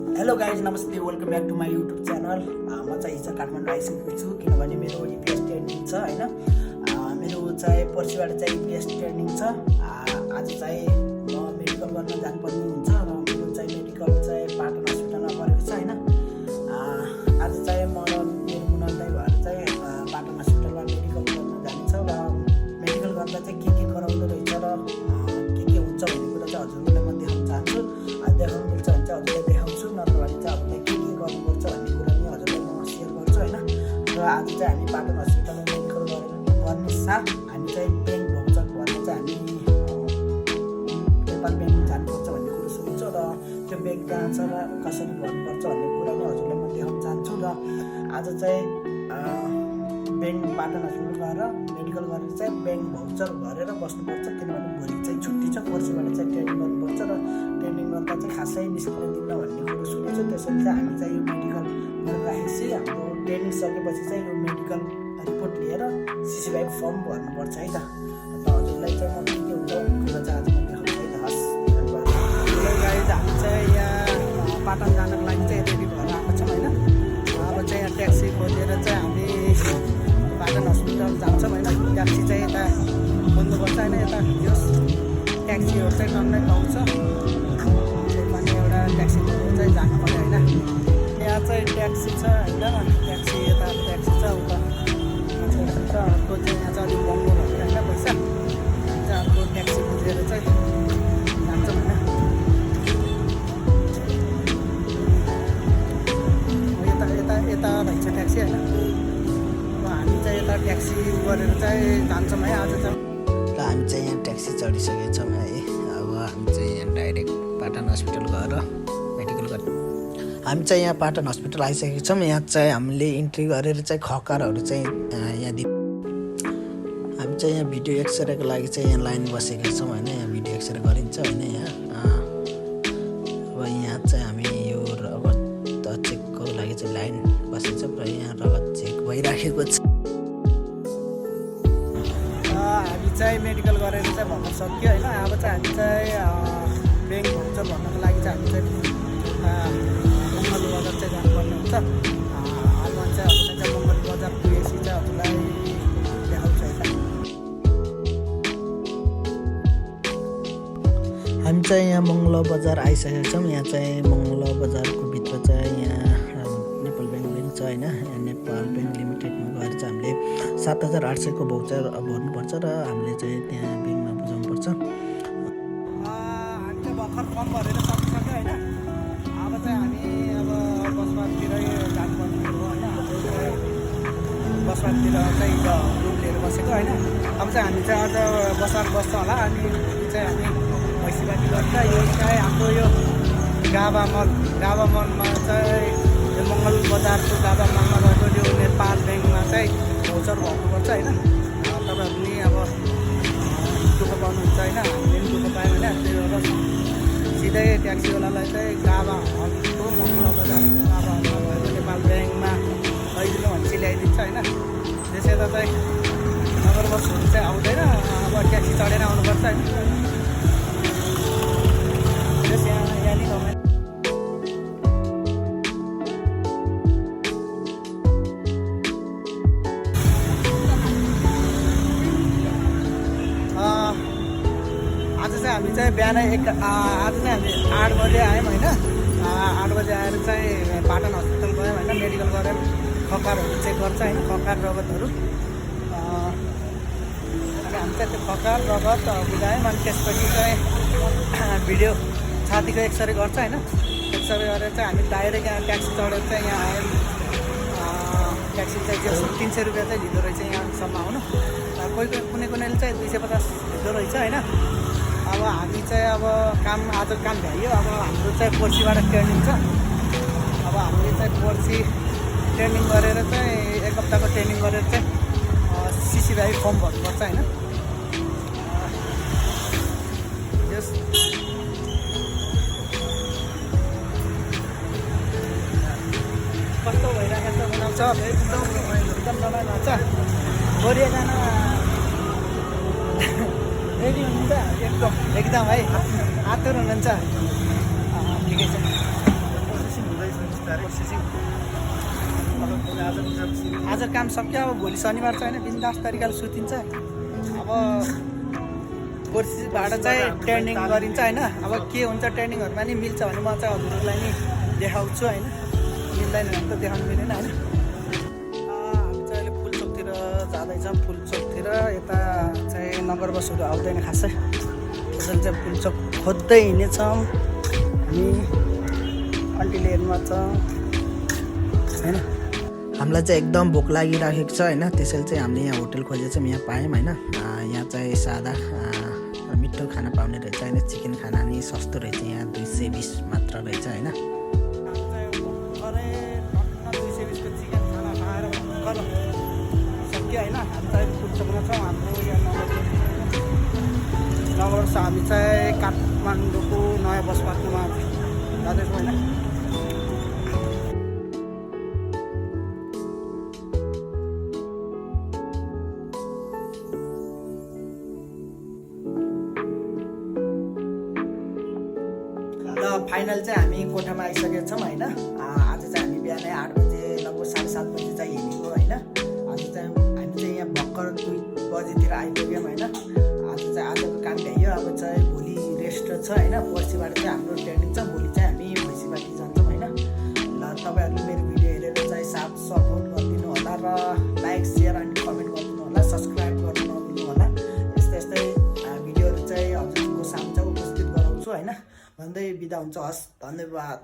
Hello guys नमस्ते welcome back to my YouTube channel. म चाहिँ हिजो काठमाडौँ आइसकेको छु किनभने मेरो इपिएस ट्रेनिङ छ होइन। मेरो चाहिँ पर्सिबाट चाहिँ इपिएस ट्रेनिङ छ। आज चाहिँ म मेडिकल गर्न जानुपर्ने हुन्छ र मेरो चाहिँ मेडिकल चाहिँ पाटन हस्पिटलमा परेको छ होइन। आज चाहिँ म र मेरो मुनालाई भएर चाहिँ पाटन हस्पिटलमा मेडिकल गर्न जानेछ र मेडिकल गर्दा चाहिँ के गराउँदो रहेछ र के हुन्छ भन्ने कुरा चाहिँ हजुरलाई म देखाउन चाहन्छु। देखाउनु मिल्छ भने चाहिँ हजुरलाई देखाउँछु, नत्र भने चाहिँ हजुरलाई के गर्नुपर्छ भन्ने कुरा पनि हजुरलाई म सेयर गर्छु होइन। र आज चाहिँ हामी पाटन हस्पिटलमा मेडिकल गर्ने साथ हामी चाहिँ ब्याङ्क भाउचर भएर चाहिँ हामी नेपाल ब्याङ्क जानुपर्छ भन्ने कुरो सुन्छौँ र त्यो ब्याङ्क कहाँ छ र कसरी भन्नुपर्छ भन्ने कुरा पनि हजुरलाई म देखाउन चाहन्छु। र आज चाहिँ ब्याङ्क पाटन हस्पिटल गएर मेडिकल गरेर चाहिँ ब्याङ्क भाउचर भरेर बस्नुपर्छ किनभने भोलि चाहिँ छुट्टी छ, पर्सिबाट चाहिँ ट्रेनिङ गर्नुपर्छ र ट्रेनिङ गर्दा चाहिँ खासै निस्किन दिन्न भन्ने कुरो सुनेको छु। त्यसैले चाहिँ हामी चाहिँ यो मेडिकल गरेर राखेपछि हाम्रो ट्रेनिङ सकेपछि चाहिँ यो मेडिकल रिपोर्ट लिएर सिसिभाइ फर्म भर्नुपर्छ है त। हजुरलाई चाहिँ म के हुन्छ भन्ने कुरा चाहिँ आज म देखाउँछु है त। हस् गाइज हामी चाहिँ यहाँ पाटन जानको लागि चाहिँ रेडी भएर आएको छौँ होइन। अब चाहिँ यहाँ ट्याक्सी खोजेर चाहिँ हामी पाटन हस्पिटल जान्छौँ होइन। ट्याक्सी चाहिँ यता खोज्नुपर्छ होइन, यता यस ट्याक्सीहरू चाहिँ टन्नै पाउँछ। त्यही पनि एउटा ट्याक्सी खोजेर चाहिँ जानु पऱ्यो होइन। यहाँ चाहिँ ट्याक्सी छ होइन, ट्याक्सी यता ट्याक्सी छ, उता ट्याक्सी छ। अर्को चाहिँ यहाँ चाहिँ अलिक महँगो भयो होइन पैसा, चाहिँ अर्को ट्याक्सी खोजेर चाहिँ जान्छौँ होइन। यता यता यता रहेछ ट्याक्सी होइन। हामी चाहिँ यता ट्याक्सी गरेर चाहिँ जान्छौँ है आज चाहिँ। र हामी चाहिँ यहाँ ट्याक्सी चढिसकेको छौँ है। अब हामी चाहिँ यहाँ डाइरेक्ट पाटन हस्पिटल गएर मेडिकल गर्ने। हामी चाहिँ यहाँ पाटन हस्पिटल आइसकेको छौँ। यहाँ चाहिँ हामीले इन्ट्री गरेर चाहिँ खकारहरू चाहिँ यहाँ हामी चाहिँ यहाँ भिडियो एक्सरेको लागि चाहिँ यहाँ लाइन बसेको छौँ होइन। यहाँ भिडियो एक्सरे गरिन्छ होइन यहाँ। अब यहाँ चाहिँ हामी यो रगत चेकको लागि चाहिँ लाइन बसेको छौँ र यहाँ रगत चेक भइराखेको छ। हामी चाहिँ मेडिकल गरेर चाहिँ भन्न सक्यो होइन। अब चाहिँ हामी चाहिँ ब्याङ्क भाउचर भन्नको लागि चाहिँ हामी चाहिँ मङ्गल बजार चाहिँ जानुपर्ने हुन्छ। हालमा चाहिँ हजुरलाई चाहिँ मङ्गल बजार पुगेपछि चाहिँ हजुरलाई देखाउँछ होइन। हामी चाहिँ यहाँ मङ्गल बजार आइसकेका छौँ। यहाँ चाहिँ मङ्गल बजारको भित्र चाहिँ यहाँ नेपाल ब्याङ्क पनि छ होइन। यहाँ नेपाल ब्याङ्क लिमिटेडमा गएर चाहिँ हामीले 7,800 को भाउचर भर्नुपर्छ र हामीले चाहिँ त्यहाँ ब्याङ्कमा बुझाउनुपर्छ। हामी चाहिँ भर्खर फर्म भरेर सकिसक्यो होइन। अब चाहिँ हामी अब बसपातिर जानुपर्ने हो होइन। बसपातिर चाहिँ रुम लिएर बसेको होइन। अब चाहिँ हामी चाहिँ अझ बसमा बस्छ होला। अनि चाहिँ हामी भैँसीबारी गर्छ। यो चाहिँ हाम्रो यो गाभा मलमा चाहिँ यो मङ्गल बजारको गाभा मलमा रहेको यो नेपाल ब्याङ्कमा चाहिँ भाउचर भर्नुपर्छ होइन। तपाईँहरू नि अब दुःख पाउनुहुन्छ होइन, हामीले पनि दुःख पायौँ होइन। त्यही भएर सिधै ट्याक्सीवालालाई चाहिँ गाभा हलको मङ्गल बजार गाभा हलमा भएको नेपाल ब्याङ्कमा लैदिनु भने चाहिँ ल्याइदिन्छ होइन। त्यसैले चाहिँ नगर बसहरू चाहिँ आउँदैन, अब ट्याक्सी चढेर आउनुपर्छ होइन। त्यस यहाँनिर आज चाहिँ हामी चाहिँ बिहानै आज चाहिँ हामी 8 बजे आयौँ होइन। 8 बजे आएर चाहिँ पाटन हस्पिटल गयौँ होइन। मेडिकल गरेर खकारहरू चेक गर्छ होइन, खकार रगतहरू। अनि हामी चाहिँ त्यो खकार रगत बुझायौँ। अनि त्यसपछि चाहिँ भिडियो छातीको एक्सरे गर्छ होइन। एक्सरे गरेर चाहिँ हामी डाइरेक्ट यहाँ ट्याक्सी चढेर चाहिँ यहाँ आयौँ। ट्याक्सी चाहिँ 300 रुपियाँ चाहिँ लिँदो रहेछ यहाँसम्म आउनु। कुनैले चाहिँ 250 लिँदो रहेछ होइन। अब हामी चाहिँ अब आज काम भ्याइयो। अब हाम्रो चाहिँ पर्सिबाट ट्रेनिङ छ। अब हामीले चाहिँ पर्सि ट्रेनिङ गरेर चाहिँ 1 हप्ताको ट्रेनिङ गरेर चाहिँ सिसिभाइ फर्म भर्नुपर्छ होइन। यस कस्तो भइरहेको छ बनाउँछ एकदम रमाइलो छ। गरिएजना रेडी हुनुहुन्छ एकदम है आतुर हुनुहुन्छ। ठिकै छ। आज काम सक्यो अब भोलि शनिबार छ होइन बिन्दास तरिकाले सुतिन्छ अब कोर्सीबाट चाहिँ ट्रेनिङ गरिन्छ होइन अब के हुन्छ ट्रेनिङहरूमा नि मिल्छ भने म चाहिँ हजुरहरूलाई नि देखाउँछु होइन मिल्दैन भने त देखाउनु मिलेन होइन हामी चाहिँ अहिले फुलचोकतिर जाँदैछ फुलचोकतिर यता चाहिँ नगर बसहरू आउँदैन खासै त्यसैले चाहिँ फुलचोक खोज्दै हिँड्नेछौँ हामी आन्टीले हेर्नु छ होइन हामीलाई चाहिँ एकदम भोक लागिराखेको छ होइन त्यसैले चाहिँ हामीले यहाँ होटल खोजेर चाहिँ यहाँ पायौँ होइन यहाँ चाहिँ सादा मिठो खाना पाउने रहेछ होइन चिकन खाना नि सस्तो रहेछ यहाँ 220 मात्र रहेछ होइन 220को चिकन खाना खाएर भर्खर सक्यो होइन हामी चाहिँ फुलचोकमा छौँ हाम्रो यहाँ नगर छ हामी चाहिँ काठमाडौँको नयाँ बस पार्कमा जाँदैछौँ होइन फाइनल चाहिँ हामी कोठामा आइसकेका छौँ होइन आज चाहिँ हामी बिहानै 8 बजे लगभग 7:30 बजे चाहिँ हिँडेको होइन आज चाहिँ हामी चाहिँ यहाँ भर्खर 2 बजीतिर आइपुग्यौँ होइन आज चाहिँ आजको काम भ्याइयो अब चाहिँ भोलि रेस्ट छ होइन पर्सिबाट चाहिँ हाम्रो ट्रेनिङ छ भोलि चाहिँ हामी भैँसीबाटी जान्छौँ होइन ल तपाईँहरूले मेरो भिडियो हेरेर चाहिँ साथ सपोर्ट गरिदिनु होला र लाइक सेयर अनि कमेन्ट गरिदिनु होला सब्सक्राइब गर्नु नभुल्नु होला यस्तै यस्तै भिडियोहरू चाहिँ हजुरको सामु उपस्थित गराउँछु होइन भन्दै बिदा हुन्छ हस् धन्यवाद।